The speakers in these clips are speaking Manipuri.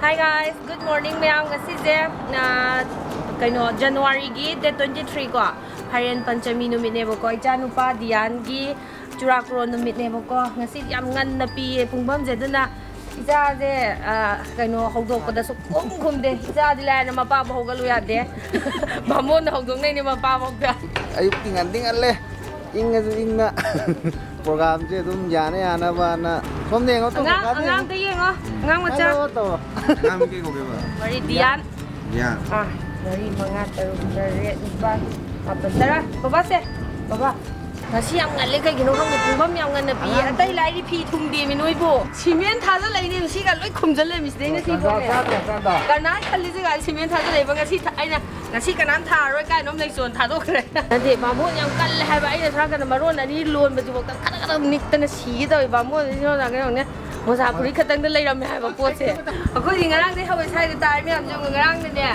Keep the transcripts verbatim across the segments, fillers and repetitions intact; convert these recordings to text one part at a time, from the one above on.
Hi guys, good morning ꯃꯌꯥꯝ꯫ ꯉꯁꯤꯁꯦ ꯑ, ꯀꯩꯅꯣ, ꯖꯅꯋꯥꯔꯤꯒꯤ date twenty three ꯀꯣ, ꯐꯥꯏꯔꯦꯟ ꯄꯟꯆꯃꯤ ꯅꯨꯃꯤꯠꯅꯦꯕꯀꯣ꯫ ꯏꯆꯥꯅꯨꯄꯥ ꯗꯤꯌꯥꯟꯒꯤ ꯆꯨꯔꯥꯀꯣꯔꯣꯟ ꯅꯨꯃꯤꯠꯅꯦꯕꯀꯣ꯫ ꯉꯁꯤ ꯌꯥꯝ ꯉꯟꯅ ꯄꯤꯌꯦ ꯄꯨꯡꯐꯝꯁꯦ, ꯑꯗꯨꯅ ꯏꯆꯥꯁꯦ ꯑ, ꯀꯩꯅꯣ, ꯍꯧꯗꯣꯛꯄꯗꯁꯨ ꯈꯨꯝ ꯈꯨꯝꯗꯦ꯫ ꯏꯆꯥꯗꯤ ꯂꯥꯏꯔꯅ ꯃꯄꯥꯕꯨ ꯍꯧꯒꯠꯂꯨ ꯌꯥꯗꯦ꯫ ꯕꯥꯃꯣꯟꯅ ꯍꯧꯗꯣꯛꯅꯩꯅꯦ ꯃꯄꯥꯐꯧꯗ꯫ ꯑꯌꯨꯛꯇꯤ ꯉꯟꯗꯤ ꯉꯜꯂꯦ, ꯏꯪꯉꯁꯨ ꯏꯪꯅ꯫ ꯄ꯭ꯔꯣꯒ꯭ꯔꯥꯝꯁꯦ ꯑꯗꯨꯝ ꯌꯥꯅ ꯌꯥꯅꯕꯅ꯫ ꯁꯣꯝꯗ ꯌꯦꯡꯉꯣ, ꯇꯣ, ꯑꯉꯥꯡ ꯀꯀꯥꯗ ꯌꯦꯡꯉꯣ꯫ ꯑꯉꯥꯡꯗ ꯌꯦꯡꯉꯣ, ꯑꯉꯥꯡ ꯃꯆꯥ꯫ ꯍꯜꯂꯣ, ꯇꯣ꯫ ꯑꯉꯥꯡ ꯃꯤ ꯀꯩ ꯀꯧꯒꯦꯕ? ꯃꯔꯤ ꯗꯤꯌꯥꯟ꯫ ꯗꯤꯌꯥꯟ꯫ ꯑꯥ, ꯃꯔꯤ, ꯃꯉꯥ, ꯇꯔꯨꯛ, ꯇꯔꯦꯠ, ꯅꯤꯄꯥꯜ, ꯃꯥꯄꯜ, ꯇꯔꯥ꯫ ꯕꯕꯥꯁꯦ, ꯕꯕꯥ꯫ ꯉꯁꯤ ꯌꯥꯝ ꯉꯜꯂꯦ, ꯀꯩꯒꯤꯅꯣ ꯈꯪꯗꯦ, ꯄꯨꯡꯐꯝ ꯌꯥꯝ ꯉꯟꯅ ꯄꯤꯌꯦ꯫ ꯑꯉꯥꯡ ꯑꯇꯩ ꯂꯥꯏꯔꯤ ꯐꯤ ꯊꯨꯡꯗꯦꯃꯤ ꯅꯣꯏꯕꯨ꯫ ꯁꯤꯃꯦꯟ ꯊꯥꯖꯜꯂꯛꯏꯅꯦ, ꯁꯤꯒ ꯂꯣꯏ ꯈꯨꯝꯖꯜꯂꯦ, ꯃꯤꯁꯤꯗꯩꯅ ꯁꯤ ꯇꯟꯖꯥ ꯐꯥꯎꯅꯦ꯫ ꯆꯥꯗ꯭ꯔꯦ, ꯇꯟꯖꯥ꯫ ꯀꯅꯥ ꯈꯜꯂꯤꯁꯦ ꯀꯥꯏ ꯁꯤꯃꯦꯟ ꯊꯥꯖꯜꯂꯛꯏꯕ? ꯉꯁꯤ ꯊ-, ꯑꯩꯅ ꯉꯁꯤ ꯀꯅꯥꯝ ꯊꯥꯔꯔꯣꯏ ꯀꯥꯏꯅ ꯑꯃ ꯂꯩꯆꯣꯟ ꯊꯥꯗꯣꯛꯈ꯭ꯔꯦ꯫ ꯅꯠꯇꯦ, ꯕꯥꯃꯣꯟ ꯌꯥꯝ ꯀꯜꯂꯦ ꯍꯥꯏꯕ꯫ ꯑꯩꯅ ꯁꯣꯝ ꯅꯥꯀꯟꯗ ꯃꯔꯣꯟ ꯑꯅꯤ ꯂꯣꯟꯕꯁꯤꯐꯥꯎꯗ ꯈꯗꯛ ꯈꯗꯛ ꯅꯤꯛꯇꯅ ꯁꯤꯒꯦ ꯇꯧꯋꯤ꯫ ꯕꯥꯃꯣꯟ ꯑꯁꯤ ꯁꯣꯝ ꯅꯥꯀꯟ ꯌꯦꯡꯉꯨꯅꯦ, ꯃꯣꯖꯥ ꯐꯨꯔꯤꯠ ꯈꯛꯇꯪꯗ ꯂꯩꯔꯝꯃꯦ ꯍꯥꯏꯕ ꯄꯣꯠꯁꯦ꯫ ꯑꯩꯈꯣꯏꯗꯤ ꯉꯔꯥꯡꯗꯩ ꯍꯧꯋꯦ ꯁ꯭ꯋꯥꯏꯗ ꯇꯥꯔꯤ ꯃꯌꯥꯝꯁꯦ ꯌꯦꯡꯉꯨ꯫ ꯉꯔꯥꯡꯗꯅꯦ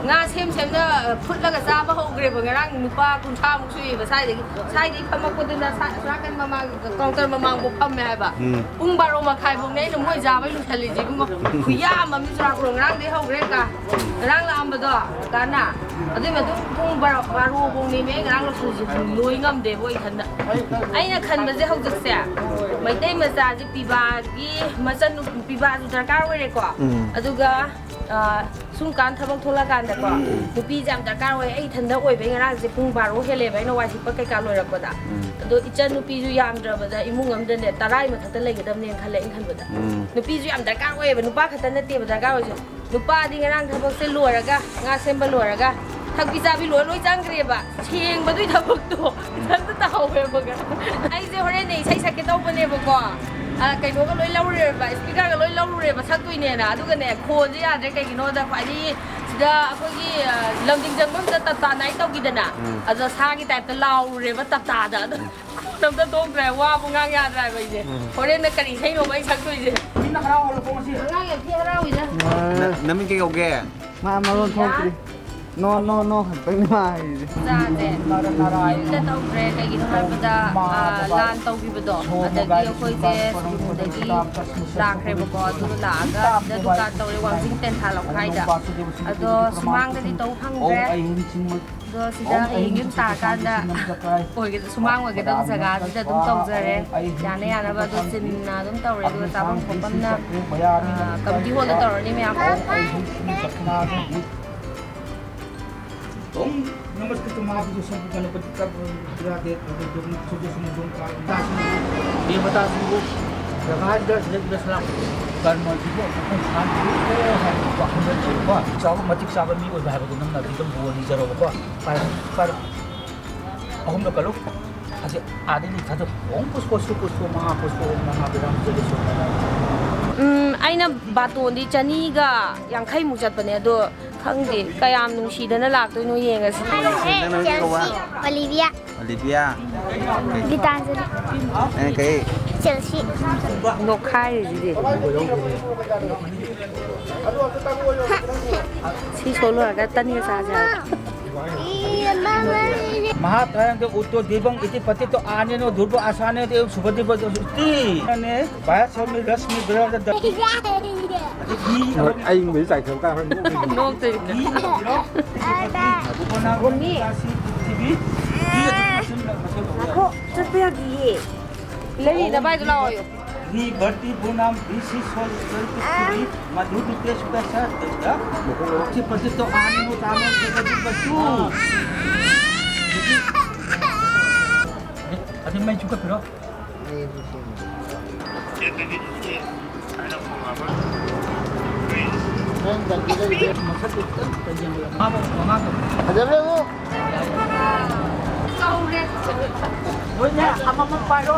ꯉꯥ ꯁꯦꯝ ꯁꯦꯝꯅ ꯐꯨꯠꯂꯒ ꯆꯥꯕ ꯍꯧꯈ꯭ꯔꯦꯕ꯫ ꯉꯔꯥꯡ ꯅꯨꯄꯥ ꯀꯨꯟꯊ꯭ꯔꯥꯃꯨꯛ ꯁꯨꯏꯌꯦꯕ ꯁ꯭ꯋꯥꯏꯗꯒꯤ꯫ ꯁ꯭ꯋꯥꯏꯗꯒꯤ ꯐꯝꯃꯛꯄꯗꯨꯅ ꯁꯥ-, ꯁꯣꯝ ꯅꯥꯀꯟ ꯃꯃꯥꯡ counter ꯃꯃꯥꯡꯕꯨꯛ ꯐꯝꯃꯦ ꯍꯥꯏꯕ꯫ ꯎꯝ꯫ ꯄꯨꯡ ꯕꯥꯔꯣ ꯃꯈꯥꯏꯐꯧꯅꯦ ꯑꯩꯅ ꯃꯣꯏ ꯆꯥꯕꯩ ꯂꯣꯏꯁꯜꯂꯤꯁꯦ ꯏꯕꯨꯡꯉꯣ꯫ ꯈꯨꯌꯥꯝ ꯑꯃ ꯆꯨꯔꯥꯀꯣꯔꯣꯟ ꯉꯔꯥꯡꯗꯩ ꯍꯧꯈ꯭ꯔꯦ ꯀꯥ꯫ ꯉꯔꯥꯡ ꯂꯥꯛꯑꯝꯕꯗꯣ ꯀꯥꯟꯅ꯫ ꯑꯗꯨꯏ ꯃꯇꯨꯡ ꯄꯨꯡ ꯕꯥꯔꯣ, ꯕꯥꯔꯣ ꯐꯧꯅꯦꯃꯤ ꯑꯩ ꯉꯔꯥꯡ ꯂꯣꯏꯁꯜꯂꯤꯁꯦ꯫ ꯂꯣꯏ ꯉꯝꯗꯦꯕꯣ ꯑꯩ ꯏꯊꯟꯗ꯫ ꯑꯩꯅ ꯈꯟꯕꯁꯦ ꯍꯧꯖꯤꯛꯁꯦ ꯃꯩꯇꯩ ꯃꯆꯥꯁꯦ ꯄꯤꯕꯥꯒꯤ ꯃꯆꯟ ꯄꯤꯕꯥꯁꯨ ꯗꯔꯀꯥꯔ ꯑꯣꯏꯔꯦꯀꯣ꯫ ꯎꯝ꯫ ꯑꯗꯨꯒ, ꯑ, ꯁꯨꯝ ꯀꯥꯟ ꯊꯕꯛ ꯊꯣꯛꯂꯛꯀꯥꯟꯗꯀꯣ, ꯎꯝ꯫ ꯅꯨꯄꯤꯁꯦ ꯌꯥꯝ ꯗꯔꯀꯥꯔ ꯑꯣꯏ꯫ ꯑꯩ ꯏꯊꯟꯗ ꯑꯣꯏꯕꯩ ꯉꯔꯥꯡꯁꯦ ꯄꯨꯡ ꯕꯥꯔꯣ ꯍꯦꯜꯂꯦꯕ ꯑꯩꯅ ꯋꯥꯏ ꯁꯤꯠꯄ ꯀꯩꯀꯥ ꯂꯣꯏꯔꯛꯄꯗ꯫ ꯎꯝ꯫ ꯑꯗꯣ ꯏꯆꯟ ꯅꯨꯄꯤꯁꯨ ꯌꯥꯝꯗ꯭ꯔꯕꯗ ꯏꯃꯨꯡ ꯑꯃꯗꯅꯦ ꯇꯔꯥꯒꯤ ꯃꯊꯛꯇ ꯂꯩꯒꯗꯕꯅꯦꯅ ꯈꯜꯂꯦ ꯑꯩꯅ ꯈꯟꯕꯗ꯫ ꯎꯝ꯫ ꯅꯨꯄꯤꯁꯨ ꯌꯥꯝ ꯗꯔꯀꯥꯔ ꯑꯣꯏꯌꯦꯕ, ꯅꯨꯄꯥ ꯈꯛꯇ ꯅꯠꯇꯦꯕ ꯗꯔꯀꯥꯔ ꯑꯣꯏꯁꯦ꯫ ꯅꯨꯄꯥꯗꯤ ꯉꯔꯥꯡ ꯊꯕꯛꯁꯦ ꯂꯣꯏꯔꯒ, ꯉꯥ ꯁꯦꯝꯕ ꯂꯣꯏꯔꯒ, ꯊꯛꯄꯤ ꯆꯥꯕꯤ ꯂꯣꯏ, ꯂꯣꯏ ꯆꯪꯈ꯭ꯔꯦꯕ꯫ ꯁꯦꯡꯕꯗꯨꯏ ꯊꯕꯛꯇꯣ ꯏꯊꯟꯇ ꯇꯧꯍꯧꯋꯦꯕ ꯉꯔꯥꯡ꯫ ꯑꯩꯁꯦ ꯍꯣꯔꯦꯟꯅꯦ ꯏꯁꯩ ꯁꯛꯀꯦ ꯇꯧꯕꯅꯦꯕꯀꯣ꯫ ꯑ, ꯀꯩꯅꯣꯒ ꯂꯣꯏ ꯂꯧꯔꯨꯔꯦꯕ, speakerꯒ ꯂꯣꯏ ꯂꯧꯔꯨꯔꯦꯕ ꯁꯛꯇꯣꯏꯅꯦꯅ꯫ ꯑꯗꯨꯒꯅꯦ ꯈꯣꯟꯁꯦ ꯌꯥꯗ꯭ꯔꯦ, ꯀꯩꯒꯤꯅꯣꯗ ꯈ꯭ꯋꯥꯏꯗꯒꯤ ꯁꯤꯗ ꯑꯩꯈꯣꯏꯒꯤ, ꯑ, ꯂꯝꯗꯤꯡ ꯆꯪꯐꯝꯗ ꯇꯞꯇꯥ night ꯇꯧꯈꯤꯗꯅ, ꯎꯝ꯫ ꯑꯗ ꯁꯥꯒꯤ typeꯇ ꯂꯥꯎꯔꯨꯔꯦꯕ ꯇꯞꯇꯥꯗ꯫ ꯑꯗꯨ ꯎꯝ꯫ ꯈꯣꯟ ꯑꯝꯇ ꯊꯣꯛꯇ꯭ꯔꯦ, ꯋꯥꯕꯨ ꯉꯥꯡ ꯌꯥꯗ꯭ꯔꯦ ꯍꯥꯏꯕ ꯑꯩꯁꯦ꯫ ꯎꯝ꯫ ꯍꯣꯔꯦꯟꯅ ꯀꯔꯤ ꯏꯁꯩꯅꯣꯕ ꯑꯩ ꯁꯛꯇꯣꯏꯁꯦ? ꯃꯤꯅ ꯍꯔꯥꯎ ꯍꯜꯂꯛꯄ ꯉꯁꯤ꯫ ꯑꯉꯥꯡ ꯌꯥꯝ ꯊꯤ ꯍꯔꯥꯎꯏꯗ꯫ ꯅ-, ꯅꯃꯤꯡ ꯀꯩ ꯀꯧꯒꯦ? ꯃꯥ ꯃꯔꯣꯟ ꯊꯣꯛꯇ꯭ꯔꯤ꯫ No, no, no ꯈꯛꯇꯪꯅꯤ ꯃꯥ ꯍꯥꯏꯔꯤꯁꯦ꯫ ꯄꯨꯖꯥꯁꯦ ꯌꯨꯝꯗ ꯇꯧꯗ꯭ꯔꯦ, ꯀꯩꯒꯤꯅꯣ ꯍꯥꯏꯕꯗ, ꯑ, ꯂꯥꯟ ꯇꯧꯈꯤꯕꯗꯣ, ꯑꯗꯒꯤ ꯑꯩꯈꯣꯏꯁꯦ ꯁ꯭ꯀꯨꯜꯗꯒꯤ ꯂꯥꯛꯈ꯭ꯔꯦꯕꯀꯣ, ꯑꯗꯨꯒ ꯂꯥꯛꯑꯒ ꯁꯤꯗ ꯗꯨꯀꯥꯟ ꯇꯧꯔꯦ, ꯋꯥꯡꯖꯤꯡ ꯇꯦꯟꯊꯥ ꯂꯝꯈꯥꯏꯗ꯫ ꯑꯗꯣ ꯁꯨꯃꯥꯡꯗꯗꯤ ꯇꯧ ꯐꯪꯗ꯭ꯔꯦ꯫ ꯑꯗꯣ ꯁꯤꯗ ꯍꯌꯦꯡ ꯌꯨꯝ ꯇꯥꯔꯀꯥꯟꯗ ꯑꯣꯏꯒꯗ-, ꯁꯨꯃꯥꯡ ꯑꯣꯏꯒꯗꯕ ꯖꯒꯥꯗꯨꯗ ꯑꯗꯨꯝ ꯇꯧꯖꯔꯦ꯫ ꯌꯥꯅ ꯌꯥꯅꯕ ꯑꯗꯨꯝ ꯆꯤꯟꯅ ꯑꯗꯨꯝ ꯇꯧꯔꯦ꯫ ꯑꯗꯨꯒ ꯆꯥꯐꯝ ꯈꯣꯠꯐꯝꯅ, ꯑ, committee hall ꯗ ꯇꯧꯔꯅꯤ ꯃꯌꯥꯝ꯫ ॐ नमस्कृत्य महापुरुषं गणपति तब विराजे तब तुम सुजस मुझुम का विकास ये बता तुमको जगह इधर से इधर सलाम कर्म जीवो अपन शांति को है वाहन को चाव मतिक चाव मी और भाई को नम नदी तुम वो लीजर हो को पर पर अहम लोग कलो असे आदि नहीं था तो ओम पुष्प पुष्प पुष्प महापुष्प ओम महाविराम जगेश्वर ꯎꯝ, ꯑꯩꯅ ꯕꯥꯇꯣꯟꯗꯤ ꯆꯅꯤꯒ ꯌꯥꯡꯈꯩꯃꯨꯛ ꯆꯠꯄꯅꯦ, ꯑꯗꯣ ꯈꯪꯗꯦ, ꯀꯌꯥꯝ ꯅꯨꯡꯁꯤꯗꯅ ꯂꯥꯛꯇꯣꯏꯅꯣ ꯌꯦꯡꯉꯁꯤ꯫ ꯅꯪ ꯅꯃꯤꯡ ꯀꯧꯕ? ꯑꯣꯂꯤꯚꯤꯌꯥ꯫ ꯑꯣꯂꯤꯚꯤꯌꯥ꯫ ꯒꯤꯇꯥꯟꯖꯂꯤ꯫ ꯅꯪ ꯀꯩ? ꯆꯦꯜꯁꯤ꯫ ꯅꯣꯛꯈꯥꯏꯔꯤꯁꯤꯗꯤ꯫ ꯁꯤ ꯁꯣ ꯂꯣꯏꯔꯒ ꯇꯟꯒ ꯆꯥꯁꯦ ꯍꯥꯏꯕ꯫ महात्वयंत उत्तो दीपं इति पतितो आनेनो दुर्भ आसाने ते सुभदीप ने बाया सोमी रश्मि विराज द ꯍꯣꯏ, ꯑꯩ ꯃꯩ ꯆꯥꯏꯊꯕ ꯇꯥꯔꯦ꯫ ꯅꯣꯛꯇꯣꯏꯅꯤ꯫ ꯉꯥꯏꯈꯣ, ꯆꯠꯄ ꯌꯥꯗꯤꯌꯦ꯫ ꯂꯩ, ꯅꯚꯥꯏꯗꯣ ꯂꯥꯛꯑꯣꯌꯣ꯫ ꯅꯤꯕꯔꯇꯤ ꯕꯨꯅꯥꯝ ꯕꯤꯁꯤ ꯁꯣꯜ ꯁꯣꯜ ꯄꯤꯁꯤ ꯃꯙꯨ ꯗꯨꯇꯦꯁ ꯄꯦꯁꯥ ꯗ ꯁꯤ ꯄꯁꯤ ꯇꯣ ꯑꯥꯅꯤ ꯃꯨ ꯇꯥꯃꯣ ꯁꯦ ꯀ ꯇꯨ ꯕꯁꯨ꯫ ꯑꯗꯨ ꯃꯩ ꯆꯨꯀꯠꯄꯤꯔꯣ꯫ ꯐꯖꯕ꯭ꯔꯥ ꯌꯦꯡꯉꯨ꯫ ꯅꯣꯏꯅꯦ, ꯑꯃꯃꯝ ꯄꯥꯏꯔꯣ꯫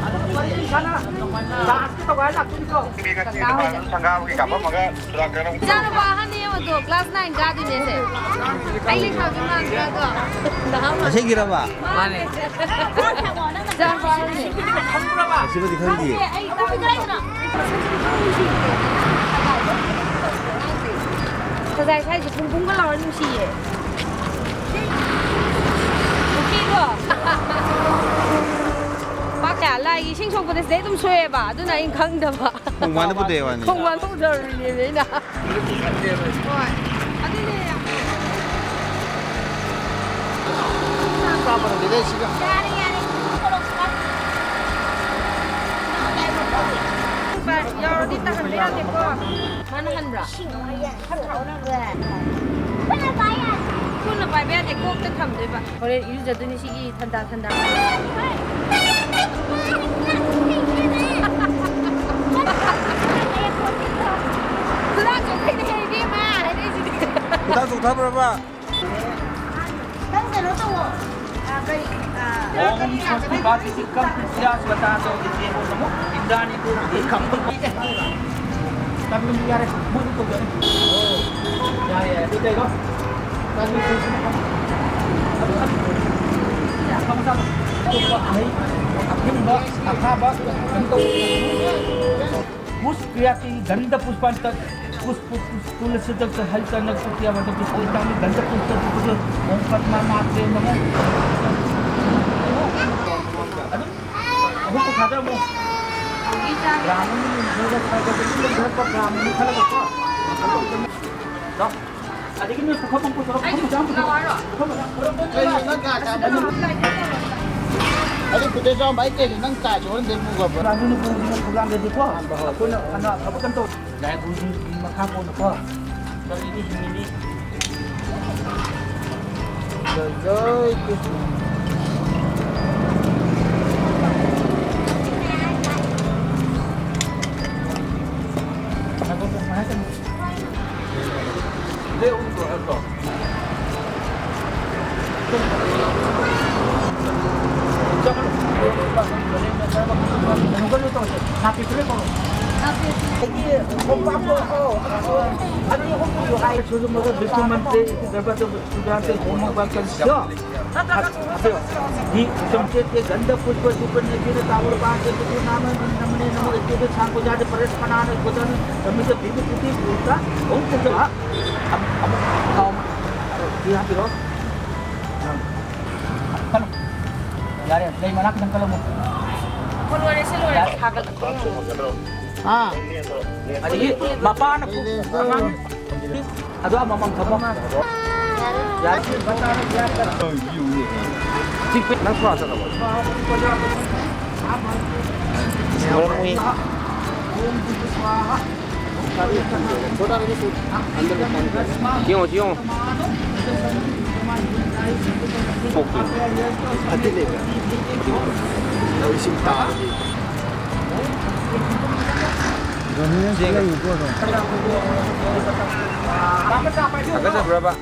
ꯑꯗꯨ ꯋꯥꯔꯤ ꯁꯥꯟꯅ꯫ ꯗꯥꯟꯁꯀꯤ ꯇꯧꯒꯥꯏ ꯂꯥꯛꯇꯣꯏꯅꯤꯀꯣ꯫ ꯁꯪꯒꯥꯕꯒꯤ ꯀꯥꯞꯄꯝꯃꯒ ꯆꯨꯔꯥꯀꯔꯟ꯫ ꯏꯆꯥꯅꯨꯄꯥ ꯑꯍꯟꯅꯤ ꯑꯃꯗꯣ, class nine ꯀꯥꯗꯣꯏꯅꯦ ꯁꯦ꯫ ꯑꯩ ꯂꯩꯁꯥꯕꯤ ꯃꯥꯟꯕ꯭ꯔꯥ ꯑꯗꯣ? ꯑꯁꯦꯡꯀꯤꯔꯕ? ꯃꯥꯅꯦ꯫ ꯏꯆꯥꯅꯨꯄꯥ ꯑꯍꯟꯅꯤ꯫ ꯑꯁꯤꯃꯗꯤ ꯈꯪꯗꯤꯌꯦ꯫ ꯉꯁꯥꯏ ꯁ꯭ꯋꯥꯏꯁꯦ ꯄꯨꯡ ꯄꯨꯡꯒ ꯂꯥꯎꯔ ꯅꯨꯡꯁꯤꯌꯦ꯫ ꯄꯨꯈ꯭ꯔꯤꯗꯣ꯫ ꯄꯥꯛ ꯀꯌꯥ ꯂꯥꯏꯒꯤ ꯏꯁꯤꯡ ꯁꯣꯛꯄꯗ ꯁꯤꯗꯩ ꯑꯗꯨꯝ ꯁꯣꯛꯑꯦꯕ꯫ ꯑꯗꯨꯅ ꯑꯩꯅ ꯈꯪꯗꯕ꯫ ꯈꯣꯡꯕꯥꯟꯗ ꯄꯨꯊꯩ ꯋꯥꯅꯤ꯫ ꯈꯣꯡꯕꯥꯟ ꯄꯨꯊꯔꯨꯔꯤꯅꯦꯕ ꯑꯩꯅ꯫ ꯍꯣꯏ꯫ ꯑꯗꯨꯅꯦ ꯌꯥꯝ ꯌꯥꯔꯦ, ꯌꯥꯔꯦ꯫ ꯌꯥꯎꯔꯗꯤ ꯇꯥꯍꯟꯕ ꯌꯥꯗꯦꯀꯣ꯫ ꯃꯥꯅ ꯍꯟꯕ꯭ꯔꯥ? ꯈꯨꯠꯅ ꯄꯥꯏꯕ ꯌꯥꯗꯦ, ꯀꯣꯛꯇ ꯊꯝꯗꯣꯏꯕ꯫ ꯍꯣꯔꯦꯟ ꯏꯔꯨꯖꯗꯣꯏꯅꯤ ꯁꯤꯒꯤ ꯊꯟꯗꯥ ꯊꯟꯗꯥ꯫ ꯈꯨꯗꯥꯡ ꯆꯣꯛꯊꯩꯅꯦꯍꯦ ꯏꯕꯦꯝꯃ ꯍꯥꯏꯔꯛꯏꯁꯤꯗꯤ꯫ ꯈꯨꯗꯥꯡ ꯆꯣꯛꯊꯕ꯭ꯔꯕ? ꯅꯪ ꯀꯩꯅꯣ ꯇꯧꯋꯣ꯫ ꯑ, ꯀꯔꯤ, ꯑ, ꯀꯔꯤ ꯀꯔꯤ ꯌꯥꯔꯦ, ꯃꯣꯏ ꯑꯗꯨꯝ ꯇꯧꯖꯔꯦ꯫ ꯌꯥꯔꯦ, ꯌꯥꯔꯦ, ꯑꯗꯨ ꯀꯩꯅꯣ? ꯑꯇꯣꯞꯄ ꯑꯍꯩ, ꯑꯊꯤꯡꯕ, ꯑꯊꯥꯕ ꯀꯩꯅꯣ ꯇꯧ꯫ पुष्प क्रिया की गंध पुष्पांतर पुष्प पुष्प तुलसी तक हल करने को किया मतलब पुष्प गंध पुष्प ओम पद्मा मात्रे नमः। ꯑꯗꯨꯝ ꯑꯍꯨꯝ ꯄꯨꯈꯥꯗ ꯑꯃꯨꯛ ꯒ꯭ꯔꯥꯝ ꯑꯅꯤ ꯂꯩꯔꯒ ꯈꯔ ꯈꯔ ꯑꯗꯨꯝ ꯂꯩꯔꯛꯄ ꯒ꯭ꯔꯥꯝ ꯑꯅꯤ ꯈꯜꯂꯒꯀꯣ꯫ ꯑꯗꯒꯤ ꯅꯣꯏ ꯄꯨꯈꯝ ꯑꯃ ꯄꯨꯊꯣꯔꯛꯑꯣ, ꯄꯨꯈꯝ ꯃꯆꯥ ꯑꯃ ꯄꯨꯊꯣꯔꯛꯑꯣ, ꯄꯨꯈꯝ ꯃꯆꯥ ꯑꯃ ꯄꯨꯊꯣꯔꯛꯑꯣ꯫ ꯀꯩꯅꯣ ꯅꯪ ꯀꯥ ꯆꯥꯕ? ꯑꯗꯨ ꯄꯨꯊꯣꯛ ꯆꯥꯎ ꯚꯥꯏ, ꯀꯩꯅꯣ ꯅꯪ ꯀꯥ ꯆꯥꯕ ꯅꯠꯇꯦ, ꯄꯨꯈꯝ꯫ ꯔꯥꯖꯨꯅ ꯄꯨꯔꯤꯁꯤꯅ ꯊꯧꯔꯥꯡꯗꯗꯤꯀꯣ, ꯑꯩꯈꯣꯏꯅ ꯐꯅ ꯑꯐꯕ ꯀꯩꯅꯣ ꯇꯧ-, ꯂꯥꯏ ꯄꯨꯔꯤꯁꯤꯡꯒꯤ ꯃꯈꯥ ꯄꯣꯟꯅꯀꯣ, ꯀꯔꯤꯗꯤ ꯍꯤꯡꯉꯤꯅꯤ꯫ ꯖꯣꯏ ꯖꯣꯏ ꯀ꯭ꯔꯤꯁꯅ꯫ ꯕꯤꯁꯅꯨ ꯃꯟꯗꯤꯔ, ꯗꯔꯕꯥꯔ ꯁꯨꯗꯥꯟꯇꯦ ꯍꯣꯃ ꯕꯟꯀꯟꯁꯤꯌꯣ꯫ ꯍꯤ ꯆꯝꯆꯦꯠꯀꯤ ꯒꯟꯙ ꯄꯨꯁꯄ ꯁꯨꯄꯔ ꯅꯦꯆꯔ ꯇꯥꯋꯔ ꯄꯥꯟꯁꯦ ꯀꯨꯇꯨ ꯅꯥꯃ ꯅꯃꯅꯦ ꯅꯃ ꯏꯇꯦꯗ ꯁꯥꯡ ꯀꯣꯖꯥꯗ ꯄꯔꯦꯁ ꯄꯅꯥꯅ ꯀꯣꯖꯥꯅ ꯀꯃꯤꯗ ꯚꯤꯚ ꯄꯨꯇꯤ ꯄꯨꯇꯥ ꯍꯣꯝ ꯀꯣꯖꯥ꯫ ꯑꯃꯨꯛ ꯊꯥꯎ ꯑꯃ ꯁꯤ ꯍꯥꯞꯄꯤꯔꯣ꯫ ꯀꯜꯂꯨ꯫ ꯌꯥꯔꯦ, ꯂꯩ ꯃꯅꯥ ꯈꯤꯇꯪ ꯀꯜꯂꯝꯃꯣ꯫ ꯍꯣ, ꯂꯣꯏꯔꯦ, ꯁꯤ ꯂꯣꯏꯔꯦ꯫ ꯌꯥꯔꯦ꯫ ꯊꯥꯒꯠꯂꯛꯄ꯫ ꯑꯥ꯫ ꯑꯗꯒꯤ ꯃꯄꯥꯅ ꯄꯨ-, ꯑꯉꯥꯡ ꯑꯗꯣ ꯑꯃꯃꯝ ꯊꯝꯃꯣ꯫ ꯌꯥꯔꯦ꯫ ꯅꯪ ꯁ꯭ꯋꯥ ꯆꯠꯂꯕꯣ? ꯃꯔꯝ ꯃꯣꯛꯏ꯫ ꯌꯦꯡꯉꯣ, ꯌꯦꯡꯉꯣ꯫ ꯄꯣꯛꯇꯣꯏꯅꯤ꯫ ꯐꯠꯇꯦ ꯂꯩꯕ꯫ ꯏꯁꯤꯡ ꯇꯥꯔꯗꯤ꯫ ꯍꯥꯀꯠꯆꯕ꯭ꯔꯕ?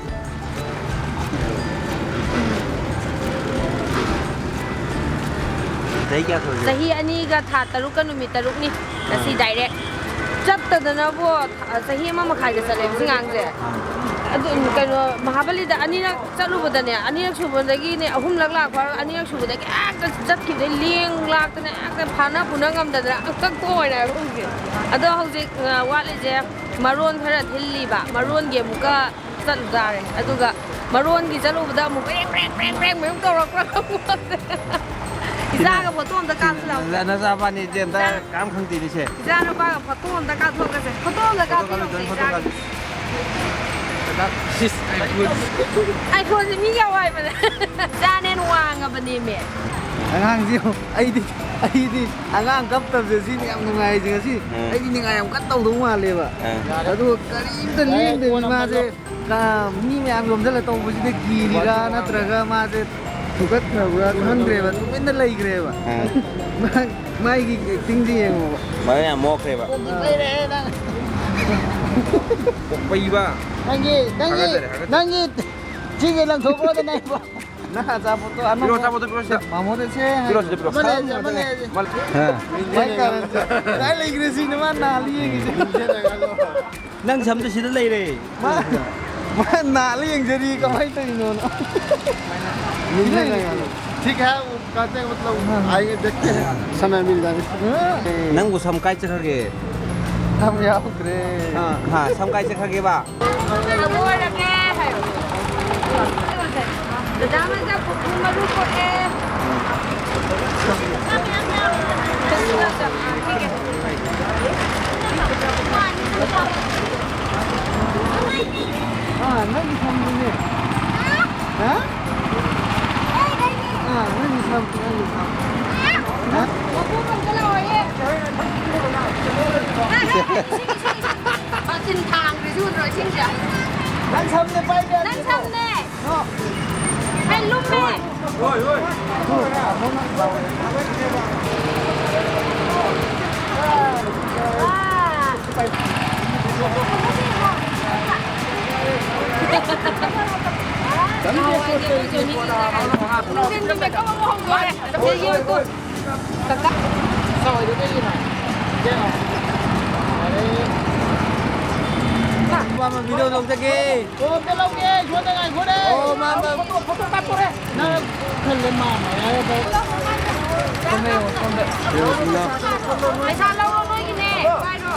ꯆꯍꯤ ꯀꯌꯥ ꯁꯨꯔꯒꯦ? ꯆꯍꯤ ꯑꯅꯤꯒ ꯊꯥ ꯇꯔꯨꯛꯀ ꯅꯨꯃꯤꯠ ꯇꯔꯨꯛꯅꯤ꯫ ꯉꯁꯤ ꯑꯥ꯫ ꯗꯥꯏꯔꯦꯛ꯫ ꯆꯠꯇꯗꯅꯕꯨ ꯆꯍꯤ ꯑꯃ ꯃꯈꯥꯏꯗ ꯆꯠꯂꯦꯕ ꯁꯤ ꯉꯥꯡꯁꯦ꯫ ꯑꯥ꯫ ꯑꯗꯨ ꯀꯩꯅꯣ, ꯃꯍꯥꯕꯂꯤꯗ ꯑꯅꯤꯔꯛ ꯆꯠꯂꯨꯕꯗꯅꯦ, ꯑꯅꯤꯔꯛ ꯁꯨꯕꯗꯒꯤꯅꯦ ꯑꯍꯨꯝꯂꯛ ꯂꯥꯛꯄ, ꯑꯅꯤꯔꯛ ꯁꯨꯕꯗꯒꯤ ꯍꯦꯛꯇ ꯆꯠꯈꯤꯕꯗꯩ ꯂꯦꯡ ꯂꯥꯛꯇꯅ ꯍꯦꯛꯇ ꯐꯥꯅ ꯄꯨꯅ ꯉꯝꯗꯗꯅ ꯆꯠꯊꯣꯛꯑꯣꯏꯅ ꯍꯥꯏꯕ ꯍꯧꯖꯤꯛ꯫ ꯑꯗꯣ ꯍꯧꯖꯤꯛ, ꯑ, ꯋꯥꯠꯂꯤꯁꯦ ꯃꯔꯣꯟ ꯈꯔ ꯊꯤꯜꯂꯤꯕ, ꯃꯔꯣꯟꯒꯤ ꯑꯃꯨꯛꯀ ꯆꯠꯂꯨ ꯇꯥꯔꯦ꯫ ꯑꯗꯨꯒ ꯃꯔꯣꯟꯒꯤ ꯆꯠꯂꯨꯕꯗ ꯑꯃꯨꯛ ꯕ꯭ꯔꯦꯡ, ꯕ꯭ꯔꯦꯡ, ꯕ꯭ꯔꯦꯡ, ꯕ꯭ꯔꯦꯡ, ꯕ꯭ꯔꯦꯡ ꯇꯧꯔꯛꯄ꯭ꯔꯥ ꯈꯪꯄꯣꯟꯇꯦ꯫ ꯏꯆꯥꯒ ꯐꯣꯇꯣ ꯑꯝꯇ ꯀꯥꯞꯁꯤ ꯂꯥꯎ꯫ ꯅ-, ꯅꯆꯥꯄꯥꯅꯤ ꯏꯆꯦ ꯑꯝꯇ ꯏꯆꯥ-, ꯀꯥꯝ ꯈꯪꯗꯦꯅꯦ ꯏꯆꯦ꯫ ꯏꯆꯥꯅꯨꯄꯥꯒ ꯐꯣꯇꯣ ꯑꯝꯇ ꯀꯥꯞꯊꯣꯛꯀꯁꯦ꯫ ꯐꯣꯇꯣ ꯑꯝꯇ ꯐꯣꯇꯣ ꯀꯥꯞꯄꯤꯔꯣꯁꯦ ꯀꯥꯞꯄꯤꯌꯨ, ꯐꯣꯇꯣ ꯏꯆꯥꯒꯤ꯫ ꯀꯥꯞꯄꯤꯌꯨ꯫ ꯁꯤꯁ, iPhone꯫ iPhoneꯁꯦ ꯃꯤ ꯀꯌꯥ ꯋꯥꯏꯕꯅꯦ? ꯏꯆꯥꯅ ꯍꯦꯟꯅ ꯋꯥꯡꯉꯕꯅꯦꯃꯦ꯫ ꯑꯉꯥꯡꯁꯤ ꯌꯦꯡꯉꯨ, ꯑꯩꯗꯤ, ꯑꯩꯗꯤ ꯑꯉꯥꯡ ꯀꯞꯇꯕꯁꯦ ꯁꯤꯅꯤ ꯌꯥꯝ ꯅꯨꯡꯉꯥꯏꯔꯤꯁꯦ ꯉꯁꯤ꯫ ꯎꯝ꯫ ꯑꯩꯗꯤ ꯅꯤꯡꯉꯥꯏ ꯌꯥꯝ ꯀꯟꯅ ꯇꯧꯗꯧ ꯃꯥꯜꯂꯦꯕ꯫ ꯎꯝ꯫ ꯑꯗꯨꯒ ꯀꯔꯤꯝꯇ ꯂꯦꯡꯗꯕꯤ ꯃꯥꯁꯦ ꯀ-, ꯃꯤ ꯃꯌꯥꯝ ꯌꯣꯝꯁꯤꯜꯂ ꯇꯧꯕꯁꯤꯗ ꯀꯤꯔꯤꯔꯥ ꯅꯠꯇ꯭ꯔꯒ ꯃꯥꯁꯦ ꯐꯨꯒꯠꯈ꯭ꯔꯕ꯭ꯔꯥ ꯈꯪꯗ꯭ꯔꯦꯕ, ꯇꯨꯃꯤꯟꯅ ꯂꯩꯈ꯭ꯔꯦꯕ꯫ ꯑꯥ꯫ ꯃꯥ-, ꯃꯥꯒꯤ actingꯁꯦ ꯌꯦꯡꯉꯣꯕ꯫ ꯃꯔꯝ ꯌꯥꯝ ꯃꯣꯛꯈ꯭ꯔꯦꯕ꯫ ꯀꯣꯛ ꯄꯩꯔꯦꯍꯦ ꯅꯪ꯫ ꯄꯩꯕ꯫ ꯅꯪꯒꯤ, ꯅꯪꯒꯤ, ꯍꯥꯒꯠꯆꯔꯦ, ꯍꯥꯒꯠꯆꯔꯦ꯫ ꯅꯪꯒꯤ ꯁꯤꯁꯦ ꯂꯪꯊꯣꯛꯈ꯭ꯔꯣꯗꯅ ꯏꯕꯣ꯫ ꯅꯪ ꯑꯆꯥꯄꯣꯠꯇꯣ ꯑꯅꯧꯕ ꯄꯤꯔꯛꯑꯣ, ꯑꯆꯥꯄꯣꯠꯇꯣ ꯄꯤꯔꯛꯑꯣ ꯁꯤꯗ꯫ ꯃꯥꯃꯣꯗ ꯁꯦ ꯄꯤꯔꯛꯑꯣ, ꯁꯤꯗ ꯄꯤꯔꯛꯑꯣ꯫ ꯑꯃ ꯂꯩꯔꯁꯦ, ꯑꯃ ꯂꯩꯔꯁꯦ꯫ ꯃꯥ-, ꯍꯥ꯫ ꯃꯥꯏ ꯀꯥꯔꯟꯁꯦ꯫ ꯀꯥꯏ ꯂꯩꯈ꯭ꯔꯦ ꯁꯤꯅꯦ ꯃꯥ ꯅꯥꯜꯂꯤ ꯌꯦꯡꯉꯤꯁꯦ? ꯅꯪ ꯁꯝꯗ ꯁꯤꯗ ꯂꯩꯔꯦ꯫ ꯃꯥ, ꯃꯥ ꯅꯥꯜꯂ ꯌꯦꯡꯖꯔꯤ, ꯀꯃꯥꯏꯅ ꯇꯧꯔꯤꯅꯣꯅ꯫ ठीक है, वो कहते हैं, मतलब, आएंगे, देखते हैं, समय मिल जाए। ꯅꯪꯕꯨ ꯁꯝ ꯀꯥꯏ ꯆꯠꯈ꯭ꯔꯒꯦ? ꯁꯝ ꯌꯥꯎꯗ꯭ꯔꯦ꯫ ꯑꯥ, ꯍꯥ, ꯁꯝ ꯀꯥꯏ ꯆꯠꯈ꯭ꯔꯒꯦꯕ? ꯂꯣꯏꯔꯒꯦ ꯍꯥꯏꯌꯣ꯫ ꯗꯗꯥ ꯃꯟꯗ ꯀꯣꯕꯤ ꯃꯔꯨ ꯀꯣꯛꯑꯦ꯫ ꯑꯥ, ꯅꯪꯒꯤ ꯁꯝꯗꯨꯅꯦ꯫ ꯍꯥ? ꯑꯥ, ꯅꯪꯒꯤ ꯁꯝ, ꯅꯪꯒꯤ ꯁꯝ꯫ ꯍꯥ? ꯃꯆꯤꯟ ꯊꯥꯡꯈ꯭ꯔꯤꯁꯤ ꯎꯗ꯭ꯔꯣ ꯏꯁꯤꯡꯁꯦ? ꯅꯪ ꯁꯝꯅꯦ ꯄꯥꯏꯕ ꯌꯥꯗꯦ꯫ ꯅꯪ ꯁꯝꯅꯦ꯫ ꯅꯣ꯫ ꯍꯦ, ꯂꯨꯝꯃꯦ꯫ ꯍꯣꯏ, ꯍꯣꯏ꯫ ꯑꯥ꯫ ꯅꯨꯡꯊꯤꯟꯒꯤ ꯃꯦꯀꯞ ꯑꯃꯨꯛ ꯍꯧꯗꯣꯔꯦ꯫ ꯀꯀꯥ꯫ ꯃꯥꯃ video ꯂꯧꯖꯒꯦ꯫ ꯑꯣ, ꯑꯝꯇ ꯂꯧꯒꯦ꯫ ꯁꯣꯝꯗ ꯉꯥꯏꯈꯣꯅꯦ꯫ ꯑꯣ, ꯃꯥꯃ꯫ Photo, photo ꯀꯥꯞꯇꯣꯔꯦ꯫ ꯅꯪ ꯈꯜꯂꯦ ꯃꯥꯃ ꯍꯥꯏꯔꯒ꯫ ꯁꯣꯝꯗ ꯌꯦꯡꯉꯣ, ꯁꯣꯝꯗ꯫ ꯄꯩꯁꯥ ꯂꯧꯔꯣ, ꯅꯣꯏꯒꯤꯅꯦ꯫ ꯄꯥꯏꯔꯣ꯫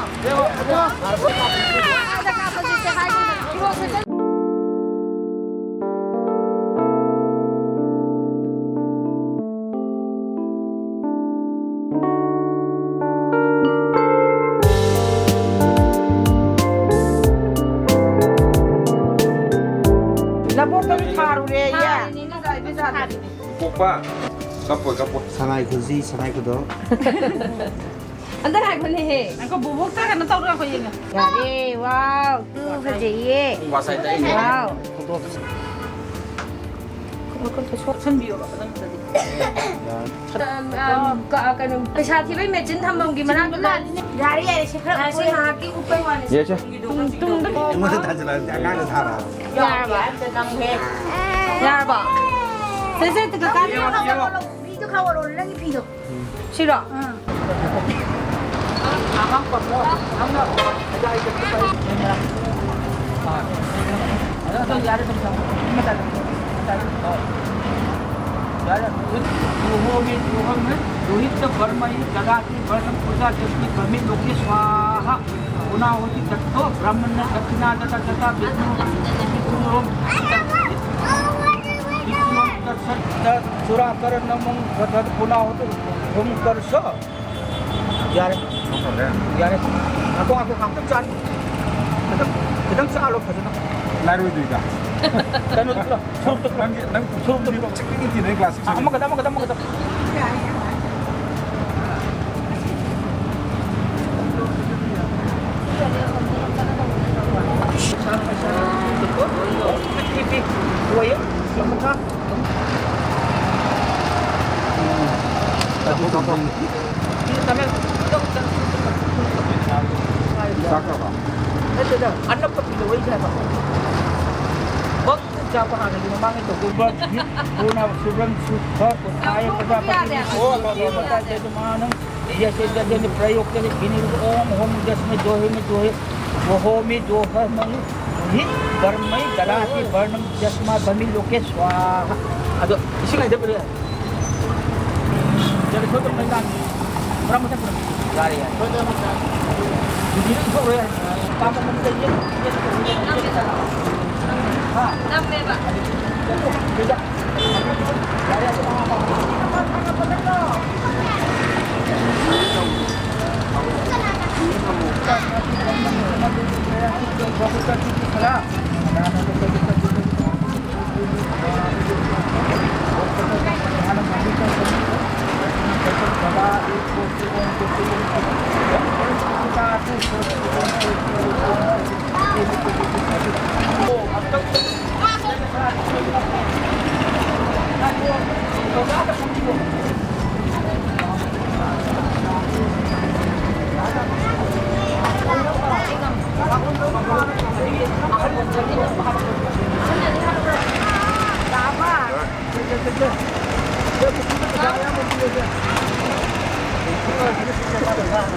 ꯂꯕꯣꯛꯇꯁꯨ ꯊꯥꯔꯨꯔꯦꯌꯦ꯫ ꯊꯥꯔꯤꯅꯤ, ꯉꯁꯥꯏ ꯄꯩꯁꯥꯗꯨꯗꯤ꯫ ꯄꯣꯛꯄ꯫ ꯀꯞꯄꯣꯏ, ꯀꯞꯄꯣꯏ꯫ ꯁꯅꯥꯏ ꯈꯨꯖꯤ, ꯁꯅꯥꯏ ꯈꯨꯗꯣ꯫ ꯑꯝꯇ ꯉꯥꯏꯈꯣꯅꯦꯍꯦ꯫ ꯉꯥꯏꯈꯣ, ꯕꯣꯕꯣꯛꯇ ꯀꯩꯅꯣ ꯇꯧꯔꯒ ꯑꯩꯈꯣꯏ ꯌꯦꯡꯉꯦ꯫ ꯌꯥꯔꯦ, wow, ꯇꯨ ꯐꯖꯩꯌꯦ꯫ ꯋꯥꯁꯥꯏꯗ ꯑꯩꯅ꯫ Wow꯫ ꯁꯟꯕꯤꯌꯣꯕ ꯐꯖꯅ ꯐꯖꯗꯦ꯫ ꯑꯝ, ꯑꯝ, ꯀ-, ꯀꯩꯅꯣ, ꯄꯩꯁꯥ ꯊꯤꯕꯩ ꯃꯦꯆꯤꯟ ꯊꯝꯐꯝꯒꯤ ꯃꯅꯥꯛꯇ ꯂꯥꯛꯑꯅꯤꯅꯦ꯫ ꯌꯥꯔꯦ, ꯌꯥꯔꯦ, ꯁꯤ ꯈꯔ ꯉꯥꯏꯍꯥꯛꯀꯤ ꯎꯞꯄꯩ ꯋꯥꯅꯤ꯫ ꯌꯦꯁꯦ꯫ ꯇꯨꯡ-, ꯇꯨꯡꯗ ꯑꯩꯉꯣꯟꯗ ꯊꯥꯖꯤꯜꯂꯛꯑꯗꯤ ꯑꯉꯥꯡꯗ ꯊꯥꯔꯛꯑꯕ꯫ ꯌꯥꯔꯕ? ꯌꯥꯔꯕꯣ? ꯁꯦ, ꯁꯦ, ꯀꯀꯥ꯫ ꯌꯦꯡꯉꯣ, ꯌꯦꯡꯉꯣ꯫ ꯃꯤꯗꯣ ꯈꯔ ꯑꯣꯜꯂꯣ, ꯅꯪꯒꯤ ꯐꯤꯗꯣ꯫ ꯁꯤꯔꯣ? ꯑꯥ꯫ रोहित वर्मा ही जगाती वर्षम पूजा जगती भ्रमित लोके स्वाहा। पुनाहुति दत्तो ब्रह्मण्य दक्षिणा दता दता विष्णु विष्णु विष्णु तत्सत चूड़ाकरण नमं दधत पुनाहुति ओम कर्ष। ꯌꯥꯔꯦ꯫ ꯌꯥꯔꯦ꯫ ꯉꯥꯏꯈꯣ, ꯉꯥꯏꯈꯣ, ꯉꯥꯏꯍꯥꯛꯇꯪ ꯆꯥ-, ꯈꯤꯇꯪ, ꯈꯤꯇꯪ ꯆꯥꯍꯜꯂꯣ ꯐꯖꯅ꯫ ꯂꯥꯏꯔꯣꯏꯗꯣꯏꯗ꯫ ꯀꯩꯅꯣꯗꯣ ꯄꯨꯂꯞ, ꯁꯨꯔꯨꯞꯇꯣ ꯄꯨꯂꯞ꯫ ꯅꯪꯒꯤ, ꯅꯪ ꯁꯨꯔꯨꯞꯇꯣ ꯄꯨꯂꯞ꯫ ꯆꯤꯛꯄꯤꯒꯤ ꯊꯤꯗꯣꯏ ꯒ꯭ꯂꯥꯁ ꯑꯃꯒꯗ, ꯑꯃꯒꯗ, ꯑꯃꯒꯗ꯫ ꯆꯥꯈ꯭ꯔꯕ? ꯅꯠꯇꯦꯗ, ꯑꯅꯛꯄ ꯐꯤꯗ ꯋꯥꯔꯤ ꯁꯥꯕ꯫ ꯕꯛ ꯆꯥꯄ ꯍꯥꯟꯅꯗꯤ ꯃꯃꯥꯡꯗ ꯇꯧꯗꯣꯏꯕ꯫ ꯄꯨꯅ ꯁꯨꯕ꯭ꯔꯪ ꯁꯨꯐ ꯄꯨꯊꯥꯌ ꯄ꯭ꯔꯖꯥꯄꯇꯤ ꯌꯥꯗꯦ꯫ ꯌꯦ ꯄ꯭ꯔꯖꯥ ꯌꯖꯃꯥꯅꯪ ꯌꯁ ꯌꯖꯅꯤ ꯄ꯭ꯔꯌꯣꯛꯇꯅꯤ ꯕꯤꯅꯤꯔ ꯣꯝ ꯍꯣꯝ ꯌꯁꯃꯤ ꯗꯣꯍꯤꯃꯤ ꯗꯣꯍꯤ ꯋꯣꯍꯣꯃꯤ ꯗꯣꯍꯃꯩ ꯍꯤ ꯕꯔꯃꯩ ꯗꯗꯥꯇꯤ ꯕꯔꯅꯝ ꯌꯁꯃꯥ ꯕꯃꯤ ꯂꯣꯀꯦ ꯁ꯭ꯋꯥꯍꯥ꯫ ꯑꯗꯣ ꯏꯁꯤꯡ ꯍꯩꯊꯕꯤꯔꯦ꯫ ꯌꯥꯔꯦ, ꯁꯣꯏꯗꯅ ꯃꯩ ꯂꯥꯛꯀꯦ꯫ ꯄꯨꯔꯥ ꯃꯊꯛ ꯄꯨꯔꯥ꯫ ꯌꯥꯔꯦ, ꯌꯥꯔꯦ꯫ ꯁꯣꯏꯗꯅ ꯃꯩ ꯂꯥꯛꯀꯦ꯫ ꯌꯨꯕꯤꯅ ꯏꯊꯣꯛ ꯂꯣꯏꯔꯦ꯫ ꯄꯥꯝꯕ ꯃꯈꯩ ꯌꯦꯡ-, ꯌꯦꯡ-, ꯌꯦꯡ-, ꯌꯦꯡ-, ꯍꯥ? ꯅꯝꯃꯦꯕ꯫ ꯌꯥꯔꯦ, ꯑꯗꯨ ꯃꯉꯥ ꯄꯥꯝꯕ꯫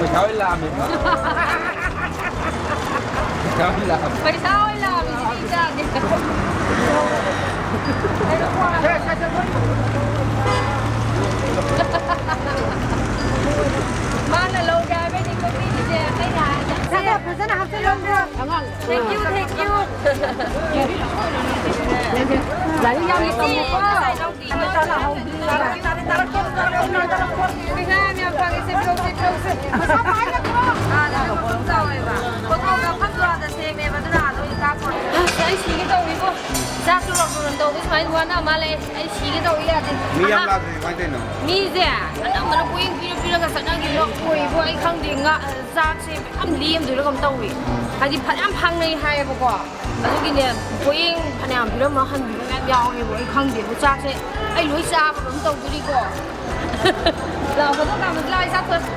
ꯄꯩꯁꯥ ꯑꯣꯏ ꯂꯥꯛꯑꯝꯃꯦ꯫ ꯄꯩꯁꯥ ꯑꯣꯏ ꯂꯥꯛꯑꯝꯃꯦ꯫ ꯄꯩꯁꯥ ꯑꯣꯏ ꯂꯥꯛꯑꯝꯃꯦ, ꯁꯤꯗꯤ ꯆꯥꯗꯦ꯫ ꯃꯥꯅ ꯂꯧꯒꯦ ꯍꯥꯏꯕꯩꯅꯤꯀꯣ ꯄꯤꯔꯤꯁꯦ, ꯑꯇꯩꯅ ꯍꯥꯏ-, ꯐꯖꯅ ꯍꯥꯞꯆꯤꯜꯂꯣ꯫ Thank you, thank you. ꯂꯥꯏꯔꯤꯛ ꯌꯥꯝꯅ ꯇꯝꯃꯨꯀꯣ꯫ ꯉꯁꯥꯏ ꯂꯧꯕꯤ꯫ ꯄꯩꯁꯥ ꯌꯥꯝ ꯌꯥꯝ ꯐꯪꯉꯦ, ꯁꯦ, ꯄꯤꯔꯛꯎ, ꯁꯦ, ꯄꯤꯔꯛꯎ, ꯁꯦ꯫ ꯃꯁꯥ ꯄꯥꯏꯒꯗ꯭ꯔꯣ? ꯑꯥ, ꯂꯧꯕ ꯃꯐꯝ ꯆꯥꯎꯋꯦꯕ꯫ ꯐꯣꯇꯣ ꯀꯥꯞꯐꯝꯁꯨ ꯑꯥꯗ ꯁꯦꯝꯃꯦꯕ, ꯑꯗꯨꯅ ꯑꯥꯗ ꯑꯣꯏꯅ ꯀꯥꯞꯄꯣ꯫ ꯑꯁ, ꯑꯩ ꯁꯤꯒꯦ ꯇꯧꯔꯤꯕꯣ꯫ ꯆꯥꯛꯁꯨ ꯂꯣꯟ ꯂꯣꯟ ꯇꯧꯕ ꯁꯨꯃꯥꯏꯅ ꯋꯥꯅ ꯃꯥꯜꯂꯦ꯫ ꯑꯩ ꯁꯤꯒꯦ ꯇꯧꯏ, ꯌꯥꯗꯦ꯫ ꯃꯤ ꯌꯥꯝ ꯑꯍꯥ꯫ ꯂꯥꯛꯇ꯭ꯔꯗꯤ ꯀꯃꯥꯏꯅ ꯇꯧꯔꯤꯅꯣ? ꯃꯤꯁꯦ ꯑꯅꯝꯕꯅ ꯄꯣꯌꯦꯡ ꯄꯤꯔ ꯄꯤꯔꯒ ꯆꯠꯅꯈꯤꯕ ꯑꯣꯏꯕꯣ, ꯑꯩ ꯈꯪꯗꯦ꯫ ꯉꯥ-, ꯆꯥꯛꯁꯦ ꯃꯌꯥꯝ ꯂꯦꯝꯗꯣꯏꯔ ꯀꯩꯅꯣꯝ ꯇꯧꯏ꯫ ꯍꯥꯏꯗꯤ ꯐꯅꯌꯥꯝ ꯐꯪꯅꯩ ꯍꯥꯏꯌꯦꯕꯀꯣ꯫ ꯑꯗꯨꯒꯤꯅꯦ, ꯄꯣꯌꯦꯡ ꯐꯅꯌꯥꯝ ꯄꯤꯔꯝꯃ ꯍꯟꯕꯤꯕ ꯃꯌꯥꯝ ꯌꯥꯎꯋꯦꯕ꯫ ꯑꯩ ꯈꯪꯗꯦꯕ, ꯆꯥꯛꯁꯦ ꯑꯩ ꯂꯣꯏ ꯆꯥꯕ ꯑꯗꯨꯝ ꯇꯧꯗꯣꯔꯤꯀꯣ꯫ ꯂꯥꯛꯑꯣ, ꯐꯣꯇꯣ ꯀꯥꯞꯄꯁꯤ ꯂꯥꯛꯑꯣ, ꯑꯩ ꯆꯥꯛ ꯊꯣꯡ-,